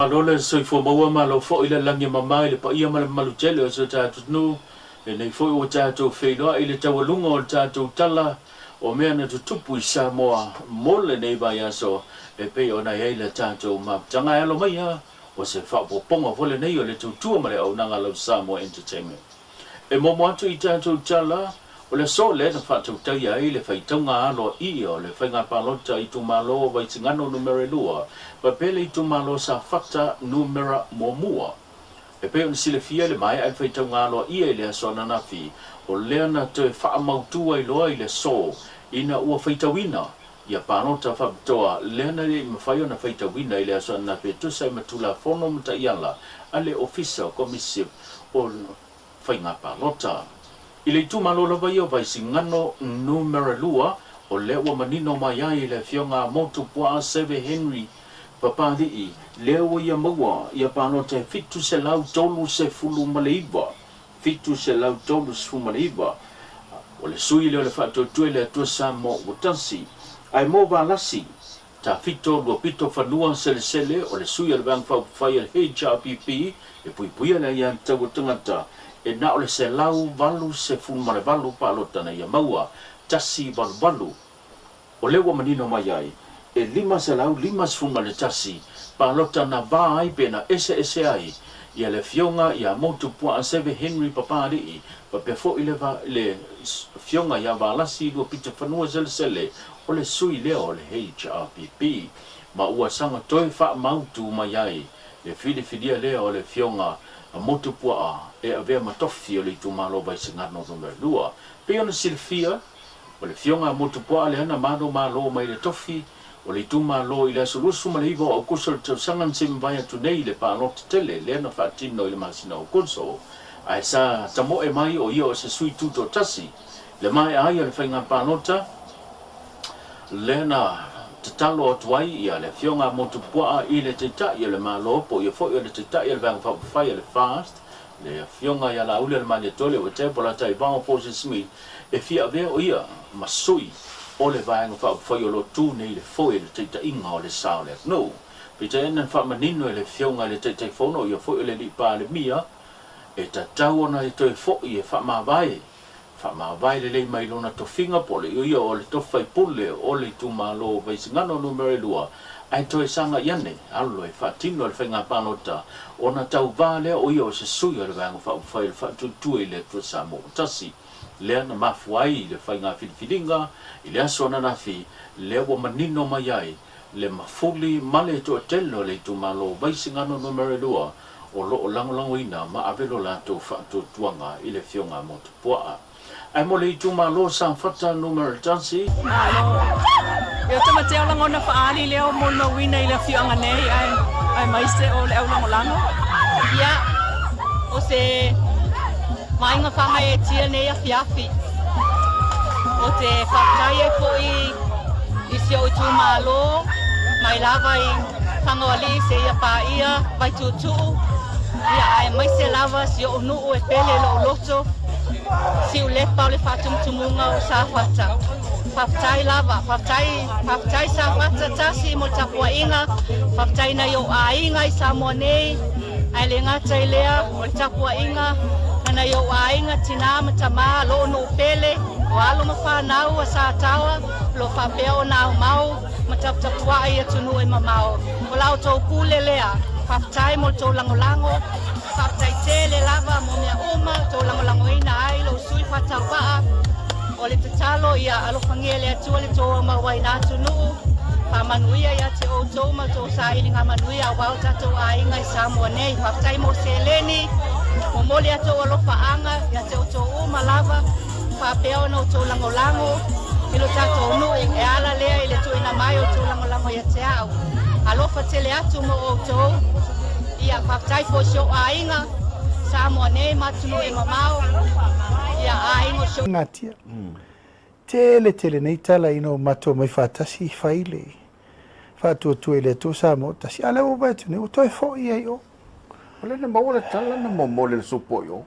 Malo le soifua maua, malo foi le lagi e mama i le paia ma le mamalu tele o si o tatou atunuu. Lenei foi ua tatou feiloai i le taualuga o le tatou tala o mea na tutupu i Samoa mo lenei vaiaso e pei ona i ai le tatou mafutaga. E alo maia o se faaopoopoga foi lenei o le tautua ma le auaunaga a lau Samoa Entertainment. E momo atu i tatou tala, o le aso lea na faatautaia ai le faitauga aloaia o le faiga palota itumalo o Vaisigano Numera 2 faapea le itumalo Safata Numera 1. E pei ona silafia i le maea le faitauga aloaia i le aso ananafi, o lea na toe faamautu ai loa i le aso ina ua faitauina ia palota faapitoa lea na le i mafai ona faitauina i le aso ananafi e tusa ai ma Tulafono ma Taiala a le Ofisa o Komisi o Faiga Palota. I le itumalo lava ia o Vaisigano Numera 2, o lea ua manino mai ai le Afioga a Motu Puaa Seve Henry Papalii, lea ua ia maua ia palota e 739, 739, o le sui lea o le Faatuatua i le Atua Samoa ua tasi. Ae mo Valasi, Tafito Luapito Fanua Selesele o le sui o le Vaega Faaupufai a le HRPP e puipuia le aiatatau a tagata e na o le 188 palota na ia maua, 188. O lea ua manino mai ai, e 551 palota na va ai pe na eseese ai ia le Afioga ia Motu Puaa Seve Henry Papalii faapea foi le le Afioga ia Valasi Luapito Fanua Selesele o le sui lea o le HRPP ma ua saga toe faamautu mai ai le filifilia lea o le Afioga a Motu Puaa e avea ma tofi o le itumalo Vaisigano Numera 2. Pei ona silafia, o le Afioga a Motu Puaa lea na manomalo mai le tofi o le itumalo i le aso 29 o Aokuso o le tausaga na se mavae atu nei i le palota tele lea na faatino i le masina o Aokuso ae sa tamoe mai o ia o se sui tutoatasi Le maea ai o le faiga palota lea na tatalo atu ai ia le Afioga a Motu Puaa i le Taitai o le Malo po o ia foi o le Taitai o le Vaega Faaupufai a le FAST, le Afioga ia Laauli-o-le-Malietoa Leuatea Polataivao Fosi Smith e fia avea o ia ma sui o le Vaega Faaupufai o lo o tu nei i le foe i le taitaiga o le sa o le atunuu. Peitai ane na faamanino e le Afioga i le Taitaifono o ia foi o le Alii Palemia e tatau ona e toe foi e faamavae Faamavae lelei mai lona tofiga po o le ia o le tofi faipule o le itumalo o Vaisigano Numera 2 ae toe sagai ane alo e faatino le faiga palota ona tauva lea o ia o se sui o le Vaega Faaupufai o le Faatuatua i le Atua Samoa ua Tasi lea na mafua ai le faiga filifiliga i le aso ananafi lea ua manino mai ai le mafuli ma le toatele o le itumalo o Vaisigano Numera 2 o lo o lagolagoina ma ave lo latou faatuatuaga i le Afioga a Motupuaa. Ae mo le itumalo Safata Numera 1. Malo. Ia tamatea o lagona faaali lea o molimauina i le afioaga nei ae aemaise o le au lagolago. Ia, o se vaaiga faagaeetia lenei afiafi. Ou te faafetai ai foi i si ou itumalo mai lava i Fagaoalii seia paia Vaituutuu, ia aemaise lava si ou nuu e pele i lou loto, Siulepa o le faatumutumuga o Safata. Faafetai lava, faafetai, faafetai Safata tasi mo le tapuaiga, faafetai nai ou aiga i Samoa nei, ae le gata i lea, o le tapuaiga a nai ou aiga, tina ma tama, lou nuu pele, o alo ma fanau a Sataoa, o lo o faapea ona aumau ma taputapuai i atunuu e mamao. O la outou pule lea. Faafetai mo le tou lagolago. Faafetai tele lava mo mea uma tou lagolagoina ai lou sui faatauvaa. O le tatalo ia alofagia e le Atua le tou aumauaina atunuu. Faamanuia ia te outou ma tou sailiga manuia aua o tatou aiga i Samoa nei. Faafetai mo seleni. Momoli a tou alofaaga ia te outou uma lava. Faapea ona outou lagolago i lo tatou nuu e ala lea i le tuuina mai o outou lagolago ia te au. Alofa tele atu mo outou. Ia, faafetai foi i si ou aiga, Samoa nei ma atunuu e mamao. Ia, aiga o si ou. Ngatia. Tele tele nei tala ina ua matou omai faatasi fai le faatuatua i le Atua Samoa tasi, a lea ua vaai atu nei ua toe foi ai o. O lea na maua le tala na momoli e le supo i o. O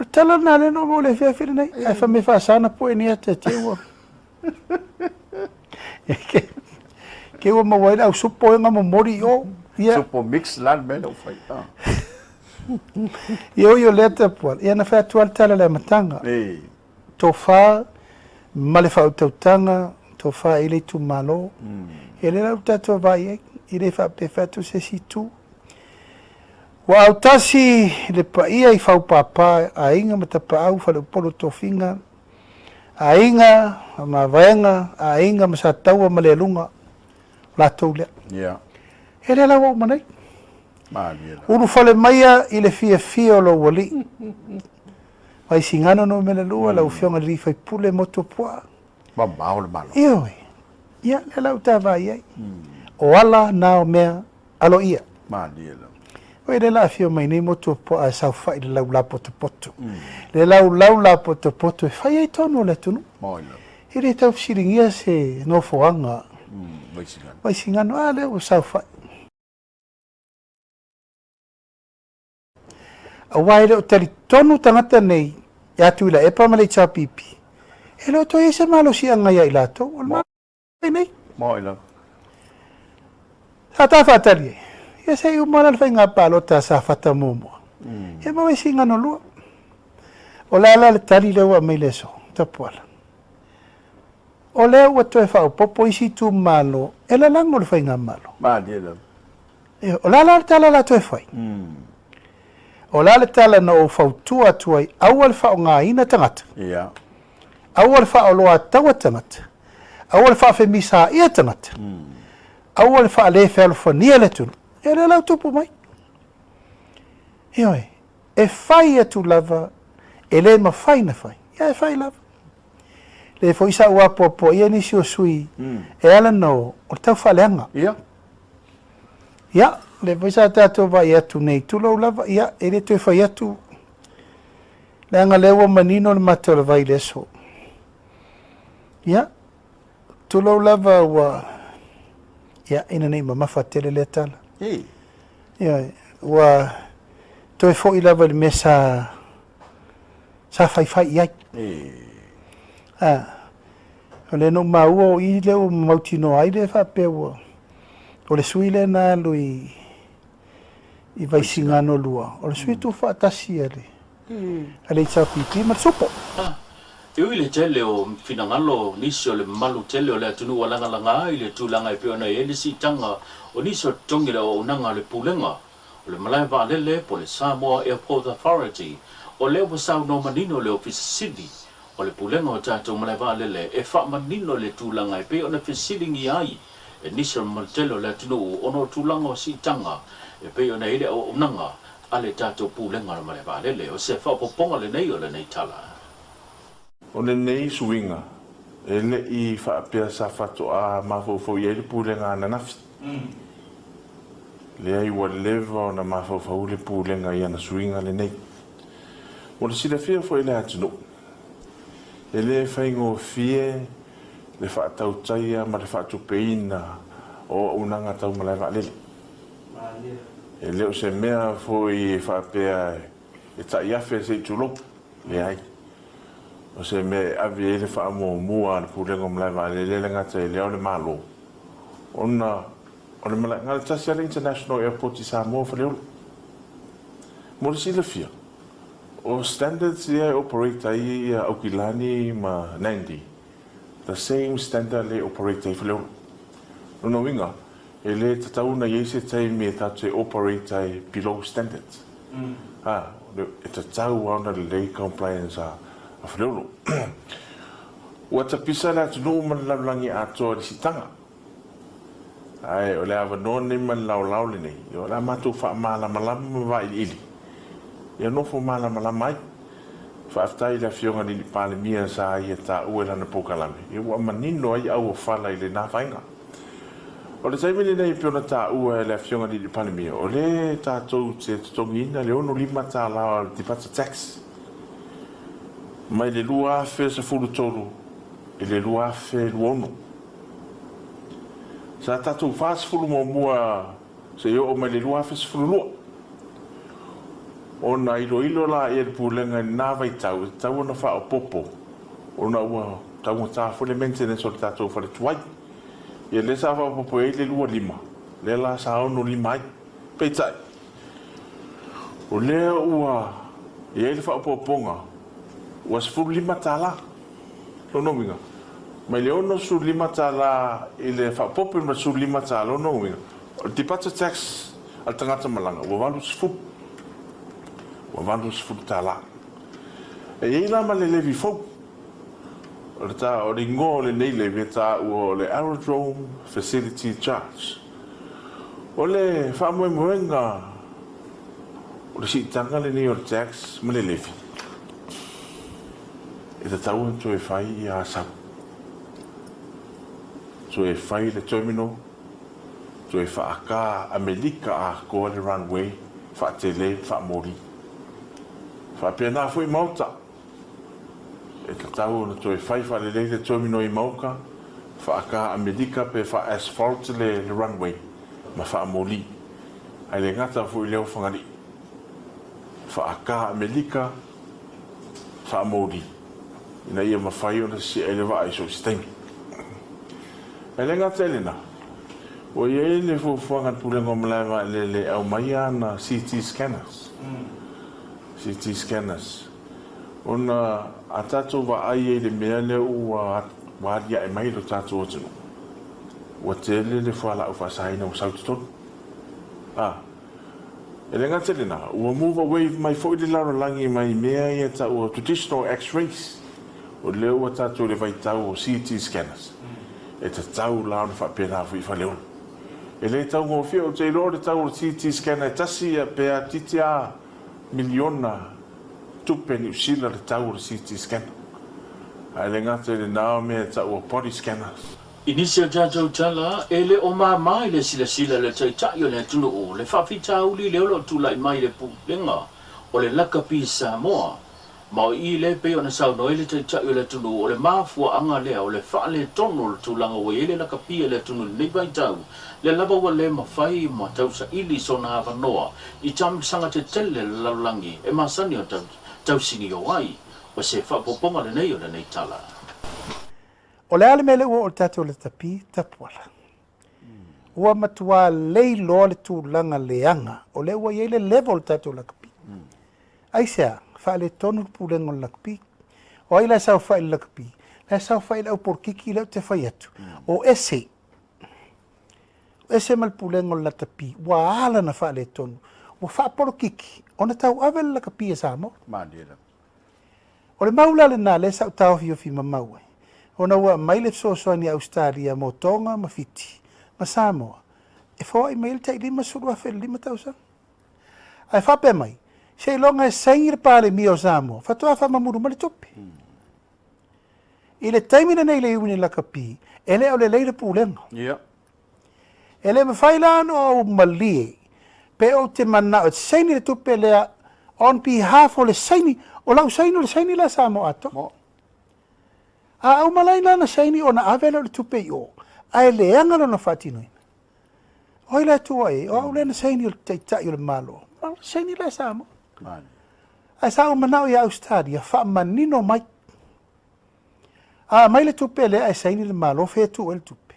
le tala lena lea na ou maua i le afiafi lenei, ae fai mai faasa na poe nei ata te ua. Ke ua maua ai le au supo e nga momoli i o. Ia. Supo mix la le mea lea ua fai. Ah. Ia ui o lea Tapuala, ia na fai atu lava le tala i le amataga. Ee. Tofa ma le faautautaga, tofa i le itumalo. Ia lea la ua tatou vaai ai, e le faapea e fai atu se isi itu. Ua autasi le paia i Faupapa, Aiga ma Tapaau, Faleupolu o Tofiga, Aiga ma Mavaega, Aiga ma Sataua ma Lealuga, o latou lea. Ia. E lea la ua uma nei. Malie la. Ulufale maia i le fiafia o lou alii. Vaisigano numera 2, lau Afioga i le Alii Faipule Motuopuaa. Mamao le Malo. Ioe. Ia, lea la ua ta vaai ai. O ala na o mea aloaia. Malie lava. Oi, lea la afio mai nei Motuopuaa e saofai i le laula potopoto. Le laulau la potopoto e fai ai tonu o le atunuu. Maoi lava. E le tau fesiligia se nofoaga. Vaisigano. Vaisigano, a lea ua saofai. Aua e le o talitonu tagata nei ia Tuilaepa ma le HRPP, e le o toe i ai se malosiaga ia i latou. O le malo nei. Maoi lava. Sa ta faatali ai, ia se i uma la le faiga palota a Safata muamua. Ia ma Vaisigano 2. O le a la le tali lea ua aumai i le aso, Tapuala? O lea ua toe faaopoopo isi itumalo e lalago le faigamalo. Malie lava. O le a la le tala la toe fai? O le a le tala na ou fautua atu ai, aua le faaaogaina tagata, aua le faaoloataua tagata, aua le faafemisaia tagata, aua le faalefealofania le atunuu. Ia lea la ua tupu mai. Ioe, e fai atu lava, e le mafai na fai, ia e fai lava. Lea foi sa ou apoapoaia nisi o sui e ala ona o le tau faaleaga. Ia. Ia, lea foi sa tatou vaai atu nei, tulou lava, ia, e le toe fai atu, leaga lea ua manino le mata o le vai i le aso. Ia, tulou lava ua, ia, ina nei mamafa tele lea tala. Ei. Ia, ua toe foi lava i le mea sa sa faifai i ai. A, o lea na ou maua o i lea ua mautinoa ai lea faapea ua, o le sui lea na alu i, i Vaisigano 2, o le sui tuufaatasi a le, a le HRPP ma le Supo. A, e ui i le tele o finagalo o nisi o le mamalu tele o le atunuu ua lagalaga i le tulaga e pei ona i ai le siitaga o nisi o totogi i le auaunaga a le Pulega O le malae vaalele po o le Samoa Airport Authority, o lea ua saunoa manino le Ofisa Sili o le Pulega o tatou malae vaalele e faamanino le tulaga e pei ona fesiligia ai e nisi o le mamalu tele o le atunuu ona o tulaga o siitaga e pei ona i ai le auaunaga a le tatou Pulega o le malae vaalele. O se faaopoopoga lenei o lenei tala. O lenei suiga, e le i faapea sa faatoa mafaufau i ai le Pulega ananafi. Leai, ua leva ona mafaufau le Pulega i ana suiga lenei. Mo le silafia foi e le atunuu, e le faigofie le faatautaia ma le faatupeina o auaunaga tau malae vaalele. E le o se mea foi e faapea e tai afe se i tulou. Leai. O se mea e ave i ai le faamuamua a le Pulega o Malae Vaalele e le gata i lea o le Malo, ona o le malae, na o le tasi lava le International Airport i Samoa o Faleolo. Mo le silafia, o standards ia e operate ai ia Aukilani ma Nandi, the same standard lea e operate ai Faleolo. Lona uiga, E le tatau ona i ai se taimi e tatou te operate ai below standards. A, e tatau lava ona lelei compliance a Faleolo. Ua tapisa le atunuu ma le lalolagi atoa i le siitaga. Ae o le avanoa lenei ma le laolao lenei, o le a matou faamalamalama ma vailiili ia nofo malamalama ai. Faafetai i le Afioga i le Alii Palemia sa ia taua i lana polokalame, ia ua manino ai auofala i lena vaega. O le taimi lenei e pei ona taua e le Afioga i le Palemia, o lea tatou te totogiina le $65 o le departure tax mai le 2013 i le 2026. Sa tatou 40 muamua seia oo mai le 2012. Ona iloilo laia e le Pulega i lena vaitau e tatau ona faaopoopo ona ua taugata foi le maintenance o le tatou fale tuai. Ia lea sa faaopoopo i ai le 25. Lea la sa 65 ai. Peitai, o lea ua i ai le faaopoopoga ua $15. Lona uiga, mai le $65 i le faaopoopo ma le $15, lona uiga, o le departure tax a le tagata malaga ua 80, ua $80. E i ai la ma le levy fou. O le ta, o le igoa o lenei levy e taua o le Aerodrome Facility Charge. O le faamoemoega o le siitaga lenei o le tax ma le levy, e tatau ona toe fai ia Asau, toe fai le terminal, toe faaka Amelika atoa le runway, faatele ma faamoli. Faapena foi Maota. E tatau ona toe fai faalelei le terminal i Mauka, faaka Amelika pe faa-asphalt le runway ma faamoli. Ae le gata foi i lea o Fagalii. Faaka Amelika, faamoli ina ia mafai ona sia'i ai le vaa i so o se taimi. Ae le gata i lena, ua i ai le fuafuaga a le Pulega o Malae Vaalele e aumaia ana CT scanners, CT scanners, Ona a tatou vaai ai i le mea lea ua aliae mai i lo tatou atunuu, ua tele le fualaau faasaina ua sau i totonu. A, e le gata i lena, ua move away mai foi le lalolagi mai mea ia e taua traditional X-rays, o lea ua tatou i le vaitau o CT scanners. E tatau la ona faapena foi i Faleolo. E le taugofie, ou te iloa o le tau o le CT scanner e tasi pe atiti a miliona tupe Niu Sila le tau o le CT scanner. Ae le gata i lena o mea e tau o body scanners. I nisi o tatou tala, e le o māmā i le silasila i le Taitai o le atunuu le faafitauli lea o lo o tulai mai i le pulega o le lakapi Samoa. Ma o i lea e pei ona saunoa ai le Taitai o le atunuu, o le mafuaaga lea o le faaletonu o le tulaga ua i ai le lakapi a le atunuu i lenei vaitau, lea lava ua le mafai ma tausaili sona avanoa i taamilosaga tetele a le lalolagi e masani ona tausinio ai. O se faaopoopoga lenei o lenei tala. O le a le mea lea ua oo i le tatou latapi tapuala? Ua matua lei loa le tulaga leaga o lea ua i ai le level o le tatou lakapi. Aisea? Faaletonu le pulega o le lakapi. O ai la e saofai i le lakapi? La e saofai i le au polokiki lea ou te fai atu. O ese. O ese ma le pulega o le lakapi. Ua ala ona faaletonu. Ua faapolokiki ona tauave le lakapi a Samoa. Malie lava. O le mau la lena lea sa ou taofiofi mamau ai, ona ua aumai le fesoasoani a Ausetalia mo Tonga ma Fiti ma Samoa e foai mai ai le tai 50,000 i le lima tausaga. Ae faapea mai, seiloga e saini le Palemia o Samoa faatoa faamamulu mai le tupe. I le taimi lenei i le Iuni Lakapi, e le o lelei le pulega. E le mafai la ona ou malie pe ou te manao e saini le tupe lea on behalf o le saini, o lau saini o le saini la Samoa atoa. A uma la lana saini ona ave lea o le tupe i o, ae leaga lona faatinoina. O ai la e tua i ai? O au lea na saini o le Taitai o le Malo. O le saini la Samoa. Ae sa ou manao ia Ausetalia faamanino mai. A aumai le tupe lea ae saini le Malo, fea e tuu ai le tupe?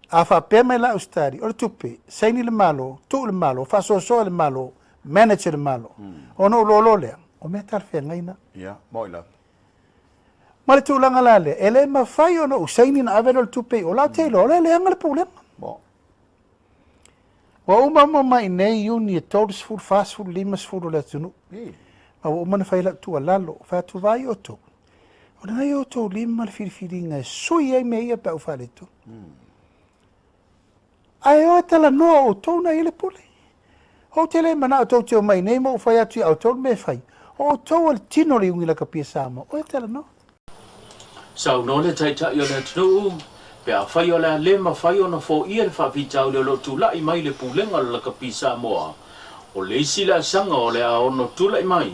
A faapea mai la Ausetalia, o le tupe, saini le Malo, tuu le Malo, faasoasoa e le Malo, manage e le Malo. Ona ou loa lea, o mea talafeagai na. Ia, moni lava. Ma le tulaga la lea, e le mafai ona ou saini ona ave lea o le tupe i o, la ou te iloa, o lea e leaga le pulega. Ua uma uma mai nei Iuni e 30, 40, 50 o le atunuu. Ma ua uma ona fai lau tuualalo, fai atu vaai outou. O lena i outou lima le filifiliga e sui ai mea ia pe a ua faaletonu. Ae o e talanoa o outou na i ai le pule. Ou te le manao tou te omai nei ma ou fai atu ia outou le mea e fai. O outou o le tino o le Iuni Lakapi a Samoa. O e talanoa. Saunoa le Taitai o le atunuu, pe afai o le a le mafai ona foia le faafitauli o lo o tulai mai i le Pulega o le Lakapi Samoa, o le isi laasaga o le a ono tulai mai,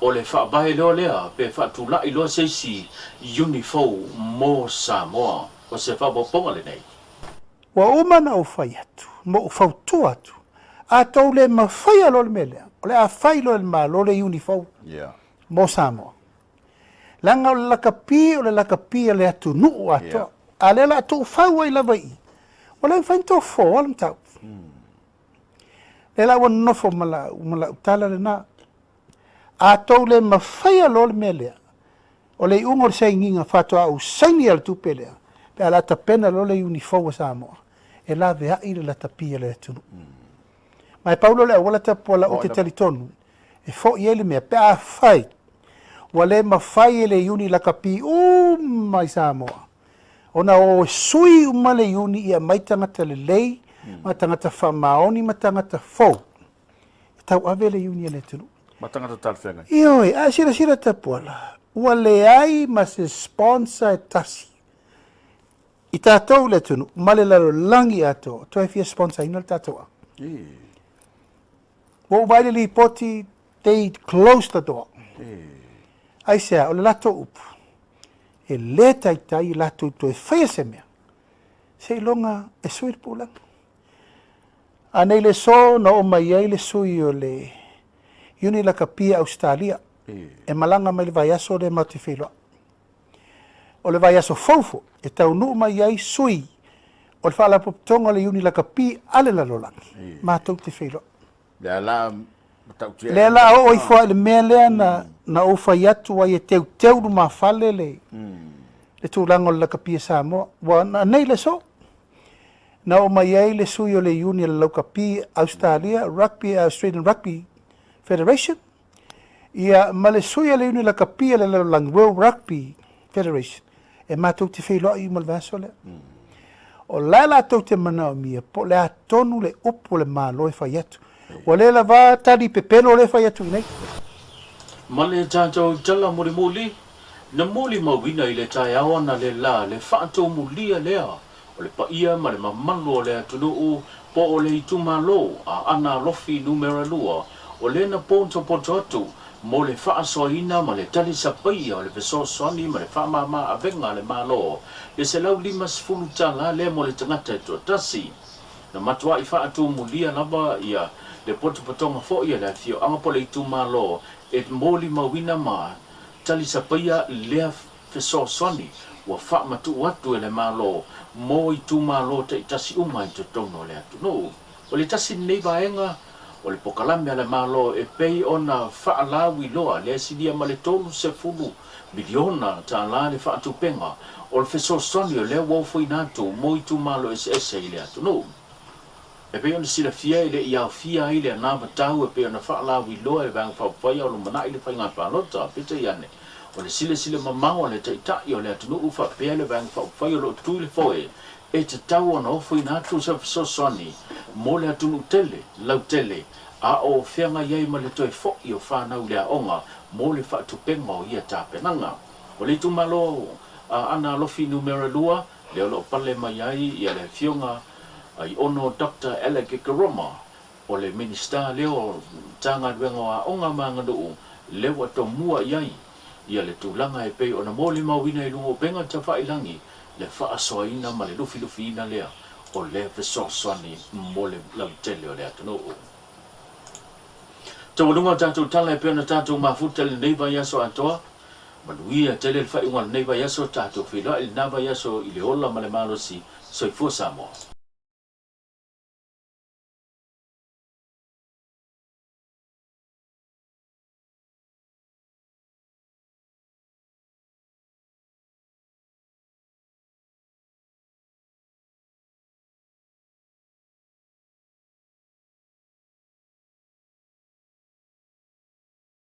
o le faavae loa lea pe faatulai loa se isi iuni fou mo Samoa. O se faaopoopoga lenei. Ua uma ona ou fai atu, ma ou fautua atu, a tou le mafaia loa le mea lea, o le a fai loa e le Malo le iuni fou mo Samoa. Leaga o le lakapi o le lakapi a le atunuu atoa. A lea o le a tuufau ai lava i i. Ua le mafai ona tofoa le mataupu. Lea la ua nonofo ma lau, ma lau tala lena. A tou le mafaia loa le mea lea, o le iuga o le sainiga faatoa ou saini a le tupe lea, pe a la tapena loa le iuni fou a Samoa, e laveai le lakapi a le atunuu. Ma e pau lea o le auala tapuala ou te talitonu e foi ai le mea, pe afai ua le mafai e le iuni lakapi uma i Samoa ona o e sui uma le iuni ia aumai tagata lelei ma tagata faamaoni ma tagata fou e tauave le iuni a le atunuu. Ma tagata talafeagai. Ioe, a e silasila Tapuala, ua leai ma se sponsor e tasi i tatou le atunuu ma le lalolagi atoa toe fia sponsor ina le tatou aoga. Ua ou vaai i le lipoti, they closed the door. Aisea, o le latou upu, e le taitai latou toe faia se mea, seiloga e sui le pulega. A nei le aso na oo mai ai le sui o le Iuni Lakapi a Ausetalia e malaga mai le vaiaso lea matou te feiloai. O le vaiaso fou foi e taunuu mai ai sui o le Faalapotopotoga o le Iuni Lakapi a le Lalolagi matou te feiloai. Lea la matautia. Lea la oo ifo i le mea lea na, na ou fai atu ai e teuteu lumafale le, le tulaga o le lakapi a Samoa. Ua na nei le aso. Na oo mai ai le sui o le Iuni a le Laukapi Australia, Rugby, Australian Rugby Federation, ia ma le sui a le Iuni Lakapi a le Lalolagi, World Rugby Federation, e matou te feiloai uma i le vaiaso lea. O la e latou te manaomia po o le a tonu le upu a le Malo e fai atu. Ua le lava tali pepelo lea e fai atu i inei. Ma le tatou tala mulimuli, na molimauina i le taeao ana le la le faatomulia lea o le paia ma le mamalu o le atunuu po o le itumalo Aana Alofi Numera 2 o lea na potopoto atu mo le faasoaina ma le talisapaia o le fesoasoani ma le faamama avega a le Malo le $150 tala lea mo le tagata e toatasi. Na matuai faatumulia lava ia le potopotoga foi a le afioaga po o le itumalo e molimauina ma talisapaia lea fesoasoani ua faamatuu atu e le Malo mo itumalo taitasi uma i totonu o le atunuu. O le tasi lenei vaega o le pokalame a le Malo e pei ona faalauiloa lea silia ma le $30 miliona tala le faatupega o le fesoasoani o lea ua ofoina atu mo itumalo eseese i le atunuu. E pei ona silafia e le i aofia ai le anavatau e pei ona faalauiloa e le Vaega Faaupufai a o lumanai le faiga palota, peitai ane, o le silasila mamao a le Taitai o le atunuu faapea le Vaega Faaupufai o lo o tu i le foe e tatau ona ofoina atu se fesoasoani mo le atunuu tele, lautele, a o feagai ai ma le toe foi o fanau i le aoga mo le faatupega o ia tapenaga. O le itumalo Aana Alofi Numera 2, lea o lo o pale mai ai ia le Afioga Aiono Doctor Alec Koroma, o le Minisita lea o Matagaluega o Aoga ma Aganuu, lea ua tomua i ai ia le tulaga e pei ona molimauina i luga o upega tafailangi le faasoaina ma le lufilufiina lea o lea fesoasoani mo le lautele o le atunuu. Taualuga o tatou tala e pei ona tatou mafuta i lenei vaiaso atoa, Manuia tele le faaiuga o lenei vaiaso, tatou feiloai i lena vaiaso i le ola ma le malosi. Soifua Samoa.